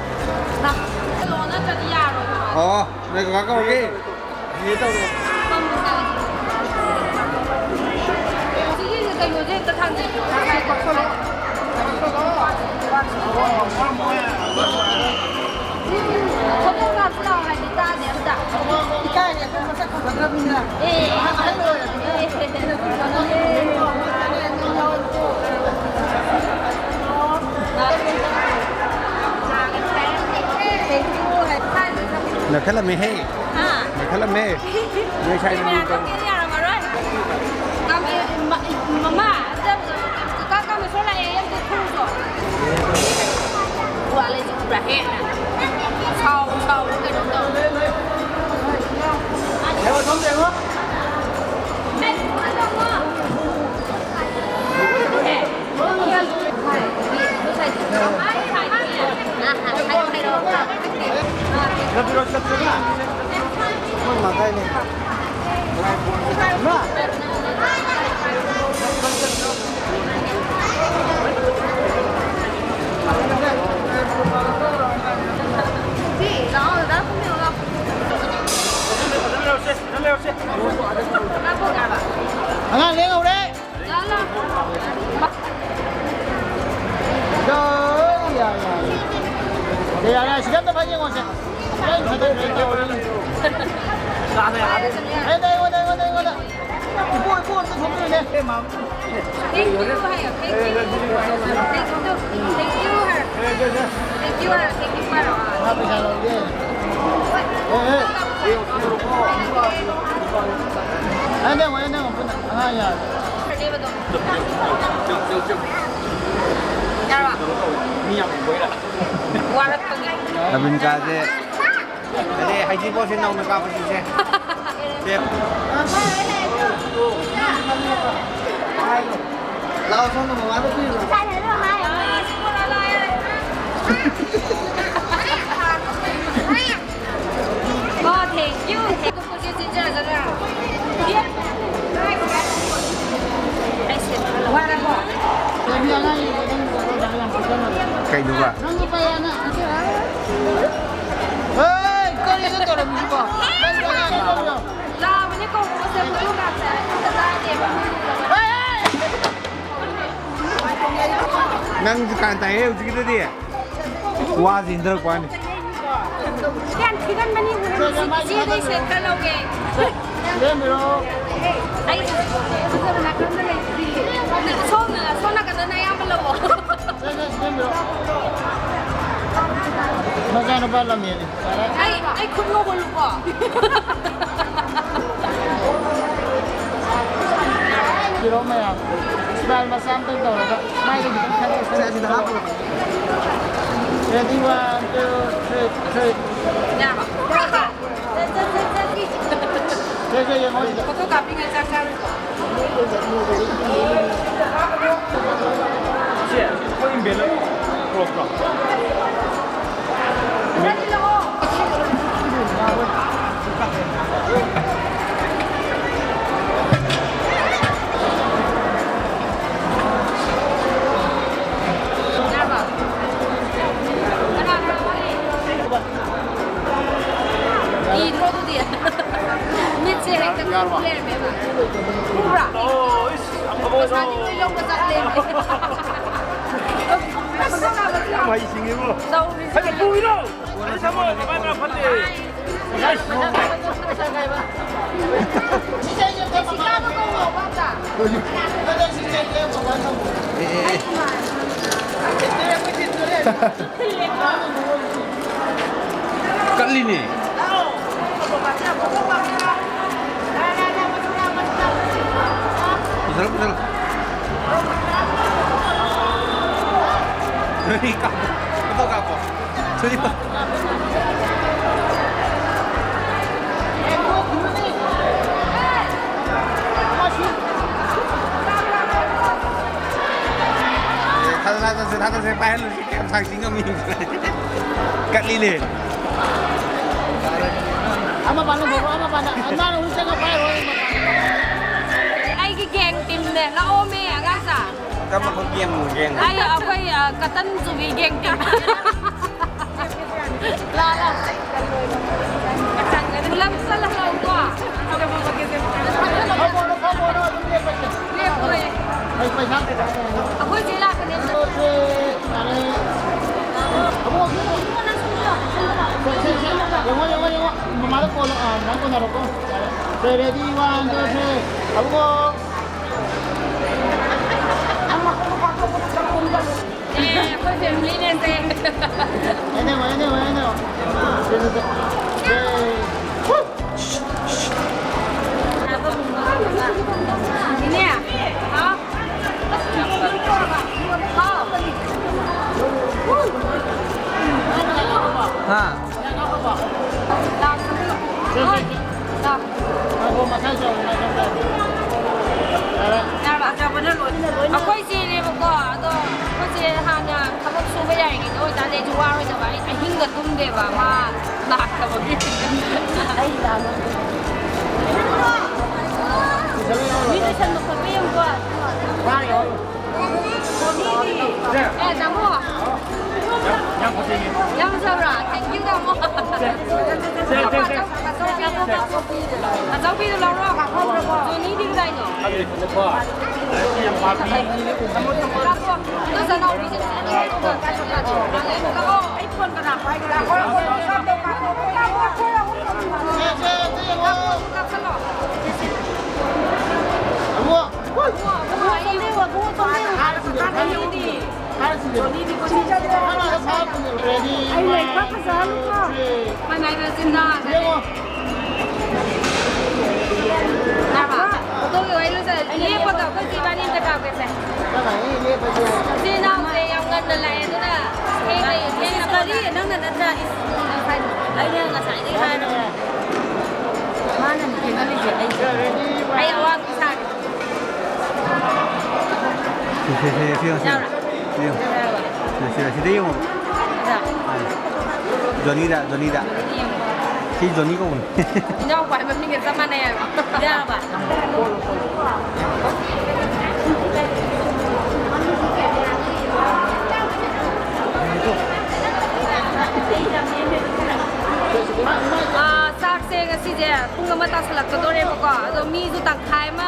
ꯂꯥꯛꯑꯣ꯫ ꯂꯥꯛꯑꯣ, ꯅꯠꯇ꯭ꯔꯗꯤ ꯌꯥꯔꯣꯏꯕ꯫ ꯑꯣ, ꯅꯣꯏ ꯀꯀꯥ ꯀꯧꯔꯒꯦ꯫ ꯁꯤꯒꯤ ꯀꯩꯅꯣꯁꯦ ꯑꯝꯇ ꯊꯥꯡꯖꯤꯜꯂꯣ꯫ ꯐꯣꯇꯣ ꯀꯥꯞꯁꯤ ꯂꯥꯛꯑꯣ ꯍꯥꯏꯗꯤ ꯇꯥꯗꯦ ꯑꯝꯇ꯫ ꯏꯀꯥꯏꯔꯦ, ꯑꯩꯈꯣꯏ ꯃꯁꯛ ꯈꯪꯒꯗ꯭ꯔꯕꯅꯤꯅ꯫ ꯑꯦ꯫ ꯑꯍꯜ ꯑꯣꯏꯔꯕꯅꯤꯅ꯫ ꯑꯦ꯫ ꯅꯛꯈꯠꯂꯝꯃꯦꯍꯦ꯫ ꯍꯥ? ꯅꯛꯈꯠꯂꯝꯃꯦ꯫ ꯅꯣꯏ ꯁ꯭ꯋꯥꯏꯗ ꯃꯤ ꯀꯌꯥꯝ ꯀꯧ- ꯀꯦꯔꯥ ꯌꯥꯔꯝꯃꯔꯣꯏ꯫ ꯀꯥꯃꯦ-, ꯃ-, ꯃꯃꯥ, ꯑꯝꯇ ꯀꯀꯥ ꯀꯥꯃꯦꯁꯣꯔ ꯂꯥꯛꯑꯦ, ꯑꯝꯇ ꯊꯣꯡꯉꯨꯆꯣ꯫ ꯋꯥꯠꯂꯦ ꯆꯨꯝꯕ꯭ꯔꯥ ꯍꯦꯟꯅ? ꯁꯥꯎ, ꯁꯥꯎ, ꯀꯩꯅꯣ ꯇꯧ꯫ ꯌꯦꯡꯉꯣ, ꯁꯣꯝꯗ ꯌꯦꯡꯉꯣ꯫ ꯑꯉꯥꯡ ꯂꯦꯡꯍꯧꯔꯦ꯫ ꯌꯥ, ꯌꯥ, ꯌꯥ꯫ ꯌꯥꯔꯦ, ꯌꯥꯔꯦ, ꯁꯤꯗ ꯑꯝꯇ ꯐꯥ ꯌꯦꯡꯉꯣꯁꯦ꯫ ꯂꯣꯏ ꯊꯥꯗꯣꯛꯈ꯭ꯔꯦ, ꯇꯧꯔꯤ꯫ ꯑꯩꯉꯣꯟꯗ, ꯑꯩꯉꯣꯟꯗ, ꯑꯩꯉꯣꯟꯗ, ꯑꯩꯉꯣꯟꯗ꯫ ꯏꯄꯨ, ꯏꯄꯨ, ꯑꯝꯇ ꯊꯣꯛꯄꯤꯌꯨꯅꯦ꯫ Thank you ꯍꯥꯏꯌꯣ, thank you꯫ Thank you, thank you ꯍꯥꯏꯔꯣ꯫ Thank you ꯍꯥꯏꯔꯣ, thank you ꯍꯥꯏꯔꯣ꯫ ꯃꯥ ꯄꯩꯁꯥ ꯂꯧꯒꯦ꯫ ꯑꯦ, ꯑꯦ꯫ ꯑꯩ ꯅꯪ ꯑꯩ ꯅꯪ ꯄꯨꯟꯅ ꯑꯉꯥꯡ ꯌꯥꯔꯦ꯫ ꯌꯥꯔꯕ? ꯃꯤ ꯌꯥꯝ ꯎꯕꯩꯔꯥ? ꯋꯥꯔꯛꯄꯒꯤ꯫ ꯑꯕꯤꯟꯀꯥꯁꯦ꯫ ꯑꯗꯩ ꯍꯩꯖꯤꯡꯄꯣꯠꯁꯦ ꯅꯧꯅ ꯀꯥꯞꯄꯁꯤꯁꯦ꯫ ꯁꯦ꯫ ꯂꯥꯛꯑꯣ, ꯁꯣꯝꯗ ꯃꯃꯥꯗ ꯄꯤꯔꯨꯔꯣ꯫ Oh, thank you. Thank you. ꯀꯩꯗꯨꯕ? ꯍꯦ, ꯀꯔꯤꯅꯣ ꯇꯧꯔꯝꯃꯤꯁꯤꯕꯣ? ꯂꯥꯛꯑꯕꯅꯦ ꯀꯧꯕꯁꯦ ꯐꯣꯇꯣ ꯀꯥꯞꯁꯦ꯫ ꯅꯪꯁꯨ ꯀꯥꯟ ꯇꯥꯏꯍꯦ ꯍꯧꯖꯤꯛꯀꯤꯗꯨꯗꯤ꯫ ꯋꯥꯁꯤ ꯏꯟꯊꯔꯛꯄ ꯋꯥꯅꯤ꯫ ꯌꯥꯝ ꯊꯤꯒꯟꯕꯅꯤ ꯎꯔꯝꯃꯤꯁꯤ꯫ ꯏꯆꯦꯗꯩ ꯁꯦꯠ ꯈꯔ ꯂꯧꯒꯦ꯫ ꯑꯩ ꯁꯣꯝ ꯁꯣꯝ ꯅꯥꯀꯟꯗꯅ ꯑꯌꯥꯝꯕ ꯂꯧꯑꯣ꯫ ꯃꯆꯥꯅꯨꯄꯥ ꯂꯝꯍꯦꯜꯂꯤ꯫ ꯑꯩ ꯑꯩ ꯈꯨꯠ ꯉꯧꯍꯜꯂꯨꯀꯣ꯫ ꯐꯤꯔꯣꯜ ꯃꯌꯥꯝ ꯏꯁꯃꯥꯏꯜ ꯃꯆꯥ ꯑꯝꯇꯪ ꯇꯧꯔꯒ ꯃꯥꯏꯗ ꯈꯤꯇꯪ ꯊꯥꯗꯔꯁꯤ꯫ ꯁꯦ, ꯑꯁꯤꯗ ꯍꯥꯞꯄꯨꯔꯣ꯫ Ready, one, two, three, three. ꯌꯥꯔꯕ? ꯁꯦ, ꯁꯦ, ꯌꯦꯡꯉꯣ ꯁꯤꯗ꯫ ꯐꯣꯇꯣ ꯀꯥꯞꯄꯤꯉꯩ ꯆꯥꯛ ꯆꯥꯔꯨꯀꯣ꯫ ꯆꯦ, ꯑꯩꯈꯣꯏ ꯏꯝꯕꯦꯂꯞ ꯄꯨꯔꯛꯄ꯭ꯔꯣ? ꯀꯤꯗ꯭ꯔꯣ ꯑꯗꯨꯗꯤ? ꯃꯤꯠꯁꯦ ꯍꯦꯛꯇ ꯀꯨ ꯂꯩꯔꯝꯃꯦꯕ꯫ ꯎꯕ꯭ꯔꯥ? ꯄꯩꯁꯥꯗꯤ ꯂꯣꯏ ꯂꯧꯕ ꯆꯠꯂꯦ꯫ ꯌꯥꯝ ꯍꯩꯁꯤꯡꯉꯤꯕꯣ꯫ ꯇꯧꯔꯤꯁꯦ꯫ ꯍꯥꯏꯗꯤ ꯄꯨꯒꯤꯅꯣ꯫ ꯑꯩ ꯊꯝꯃꯣ꯫ ꯃꯥꯅ ꯐꯠꯇꯦ꯫ ꯀꯠꯂꯤꯅꯦ꯫ ꯀꯥꯞꯄꯣ꯫ ꯐꯣꯇꯣ ꯀꯥꯞꯄꯣ꯫ ꯁꯨꯔꯤ ꯄꯥ-, ꯑꯦ, ꯊꯥꯗ, ꯊꯥꯗꯁꯦ, ꯊꯥꯗꯁꯦ, ꯄꯥꯏꯍꯜꯂꯨꯁꯤ꯫ ꯀꯌꯥꯝ ꯁꯥꯡ ꯆꯤꯡ ꯉꯝꯃꯤ? ꯀꯠꯂꯤꯅꯦ꯫ ꯑꯃ ꯄꯥꯟꯅ ꯐꯧꯔꯣ, ꯑꯃ ꯄꯥꯟꯅ꯫ ꯃꯥꯅ ꯍꯧꯖꯤꯛ ꯆꯪꯉ ꯄꯥꯏꯔꯣ, ꯑꯩ ꯃꯄꯥꯟꯗ꯫ ꯑꯩꯒꯤ ꯒꯦꯡ ꯇꯤꯝꯅꯦ꯫ ꯂꯥꯛꯑꯣꯃꯦ, ꯑꯉꯥꯡꯁꯥ꯫ ꯀꯔꯝꯕ ꯈꯣꯡ ꯌꯦꯡꯉꯨꯒꯦ? ꯑꯩ, ꯑꯩꯈꯣꯏ, ꯑ, ꯀꯇꯟ ꯆꯨꯕꯤ ꯒꯦꯡ ꯇꯤꯝ꯫ ꯂꯥ, ꯂꯥ꯫ ꯄꯨꯂꯞ ꯆꯠꯂꯒ ꯀꯣ꯫ ꯐꯝꯃꯣꯅꯣ, ꯐꯝꯃꯣꯅꯣ, ꯑꯗꯨꯝ ꯂꯦꯞꯄꯁꯦ꯫ ꯂꯦꯞꯄꯣꯏ꯫ ꯑꯩ ꯄꯩꯁꯥ ꯑꯩꯈꯣꯏ ꯆꯦ ꯂꯥꯛꯀꯅꯤ꯫ ꯁꯦ, ꯌꯥꯔꯦ꯫ ꯁꯦ, ꯁꯦ, ꯁꯦ, ꯌꯦꯡꯉꯣ, ꯌꯦꯡꯉꯣ, ꯌꯦꯡꯉꯣ꯫ ꯃꯃꯥꯗ ꯀꯣꯜ, ꯑ, ꯑꯗꯨꯃꯥꯏꯅ ꯀꯣꯟꯅꯔꯣꯀꯣ꯫ ꯌꯥꯔꯦ꯫ ꯁꯦ, ready, one, two, three꯫ ꯑꯕꯨꯡꯉꯣ꯫ ꯑꯦ, ꯑꯩꯈꯣꯏ ꯐꯦꯃꯤꯂꯤꯅꯦ ꯁꯦ꯫ ꯑꯦꯅꯦ, ꯑꯦꯅꯦ, ꯑꯦꯅꯦ꯫ ꯁꯦ, ꯁꯦ, ꯁꯦ꯫ ꯁꯦ꯫ ꯏꯅꯦ, ꯍꯥꯎ꯫ ꯍꯥꯎ꯫ ꯍꯥ꯫ ꯂꯥꯛꯑꯣ꯫ ꯂꯥꯛꯑꯣ꯫ ꯉꯥꯏꯈꯣ, ꯃꯁꯥꯏ ꯆꯥꯎ, ꯃꯁꯥꯏ ꯆꯥꯎ꯫ ꯌꯥꯔꯕ? ꯑꯩꯈꯣꯏ ꯆꯦꯅꯦꯕꯀꯣ, ꯑꯗꯣ ꯑꯩꯈꯣꯏ ꯆꯦ ꯍꯥꯟꯅ ꯊꯕꯛ ꯁꯨꯕ ꯌꯥꯔꯤꯉꯩꯗ ꯑꯣꯏꯇꯥꯔꯗꯤ ꯑꯩꯁꯨ ꯋꯥꯔꯣꯏꯗꯕ, ꯑꯩ ꯑꯍꯤꯡꯒ ꯇꯨꯝꯗꯦꯕ, ꯃꯥ ꯂꯥꯛꯇꯕꯒꯤ꯫ ꯑꯩ ꯂꯥꯛꯑꯒ꯫ ꯃꯤ ꯂꯣꯏꯁꯟꯕ ꯈꯣꯠꯄ ꯌꯦꯡꯉꯨꯀꯣ꯫ ꯋꯥꯔꯦ, ꯋꯥꯔꯦ꯫ ꯑꯦ, ꯇꯥꯃꯣ꯫ ꯌꯥꯝ ꯐꯖꯩꯌꯦ꯫ ꯌꯥꯝ ꯐꯖꯕ꯭ꯔꯥ? Thank you, ꯇꯥꯃꯣ꯫ ꯁꯦ, ꯁꯦ, ꯁꯦ꯫ ꯑꯆꯧꯕꯤꯗꯣ, ꯑꯆꯧꯕꯤꯗꯣ ꯂꯧꯔꯣ꯫ ꯖꯣꯅꯤꯗꯤ ꯀꯗꯥꯏꯅꯣ? ꯈꯪꯗꯦ, ꯐꯖꯕ꯫ ꯌꯥꯝ ꯄꯥꯝꯃꯤ꯫ ꯀꯥꯞꯄꯣ꯫ ꯑꯗꯣ ꯆꯅꯥꯎꯕꯤꯁꯦ ꯀꯥꯞꯄꯣ꯫ ꯑꯩ ꯐꯣꯟ ꯀꯅꯥ ꯄꯥꯏꯒꯦ? ꯀꯥꯞꯄꯣ, ꯀꯥꯞꯄꯣ꯫ ꯁꯦ, ꯁꯦ, ꯑꯝꯇ ꯌꯦꯡꯉꯣ꯫ ꯀꯥꯞꯁꯜꯂꯣ꯫ ꯑꯕꯨꯡꯉꯣ꯫ ꯑꯕꯨꯡꯉꯣ, ꯑꯕꯨꯡꯉꯣ, ꯑꯩ ꯍꯥꯏꯔꯁꯤꯅꯦ, ꯍꯥꯏꯔꯁꯤꯅꯦ꯫ ꯍꯥꯏꯔꯁꯤꯅꯦ꯫ ꯍꯥꯏꯔꯁꯤꯅꯦ꯫ Ready, ꯑꯩ ꯂꯩ ꯈꯔ ꯐꯖꯍꯜꯂꯨꯀꯣ꯫ One, two, three꯫ ꯃꯥꯏ ꯃꯥꯏ ꯃꯆꯤꯟꯗ ꯌꯦꯡꯉꯣ꯫ ꯂꯥꯛꯑꯕ? ꯐꯣꯇꯣꯒꯤ ꯋꯥꯔꯤ ꯂꯣꯏꯁꯜꯂꯦ꯫ ꯂꯦꯞꯄꯒ ꯑꯩꯈꯣꯏ ꯆꯦ ꯏꯕꯥꯅꯤ ꯑꯝꯇ ꯀꯥꯞꯀꯦꯁꯦ꯫ ꯀꯃꯥꯏꯅ ꯂꯦꯞꯄꯁꯦ? ꯏꯆꯤꯟ ꯏꯅꯥꯎꯁꯦ ꯌꯥꯝ ꯉꯟꯅ ꯂꯥꯛꯑꯦ, ꯑꯗꯨꯅ ꯀꯔꯤ? ꯅꯪꯅ ꯅꯠꯇ꯭ꯔꯥ? ꯏꯁ, ꯑꯩꯅ ꯉꯁꯥꯏꯗꯒꯤ ꯍꯥꯏꯔꯕꯅꯦ꯫ ꯃꯥꯅꯅꯤ ꯊꯦꯡꯍꯜꯂꯤꯁꯦ ꯑꯩꯁꯦ꯫ ꯑꯩ ꯑꯋꯥꯡꯕꯤ ꯁꯥꯒꯦ꯫ ꯁꯤ, ꯁꯤ, ꯁꯤ, ꯁꯤ, ꯁꯤ, ꯌꯥꯎꯔꯣ? ꯁꯤ ꯌꯦꯡꯉꯣ꯫ ꯌꯥꯎꯔꯣ? ꯁꯤ, ꯁꯤ, ꯁꯤꯗ ꯌꯦꯡꯉꯣ꯫ ꯁꯤꯗ? ꯑꯥ꯫ ꯖꯣꯅꯤꯗ, ꯖꯣꯅꯤꯗ꯫ ꯁꯤꯗ ꯌꯦꯡꯉꯣ꯫ ꯁꯤ ꯖꯣꯅꯤ ꯀꯧꯕꯅꯤ꯫ ꯏꯅꯥꯎꯄꯥ ꯍꯥꯏꯕ ꯃꯤꯒ ꯆꯞ ꯃꯥꯟꯅꯩ ꯍꯥꯏꯕ꯫ ꯌꯥꯔꯕ? ꯑꯥ, ꯆꯥꯛꯁꯦ ꯉꯁꯤꯁꯦ ꯄꯨꯡ ꯑꯃ ꯇꯥꯁꯜꯂꯛꯀꯗꯣꯔꯦꯕꯀꯣ꯫ ꯑꯗꯣ ꯃꯤꯁꯨ ꯇꯪꯈꯥꯏ ꯑꯃ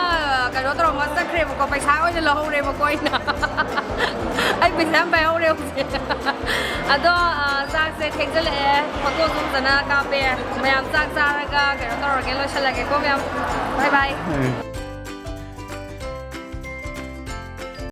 ꯀꯩꯅꯣ ꯇꯧꯔꯝꯃ ꯆꯠꯈ꯭ꯔꯦꯕꯀꯣ꯫ ꯄꯩꯁꯥ ꯑꯣꯏꯅ ꯂꯧꯍꯧꯔꯦꯕꯀꯣ ꯑꯩꯅ꯫ ꯑꯩ ꯄꯩꯁꯥ ꯌꯥꯝ ꯄꯥꯏꯍꯧꯔꯦ ꯍꯧꯖꯤꯛ꯫ ꯑꯗꯣ, ꯑꯥ, ꯆꯥꯛꯁꯦ ꯊꯦꯡꯖꯜꯂꯛꯑꯦ꯫ ꯐꯣꯇꯣꯁꯨ ꯐꯖꯅ ꯀꯥꯞꯄꯦ꯫ ꯃꯌꯥꯝ ꯆꯥꯛ ꯆꯥꯔꯒ ꯀꯩꯅꯣ ꯇꯧꯔꯒꯦ, ꯂꯣꯏꯁꯜꯂꯒꯦꯀꯣ ꯃꯌꯥꯝ꯫ ꯕꯥꯏ ꯕꯥꯏ꯫ ꯎꯝ꯫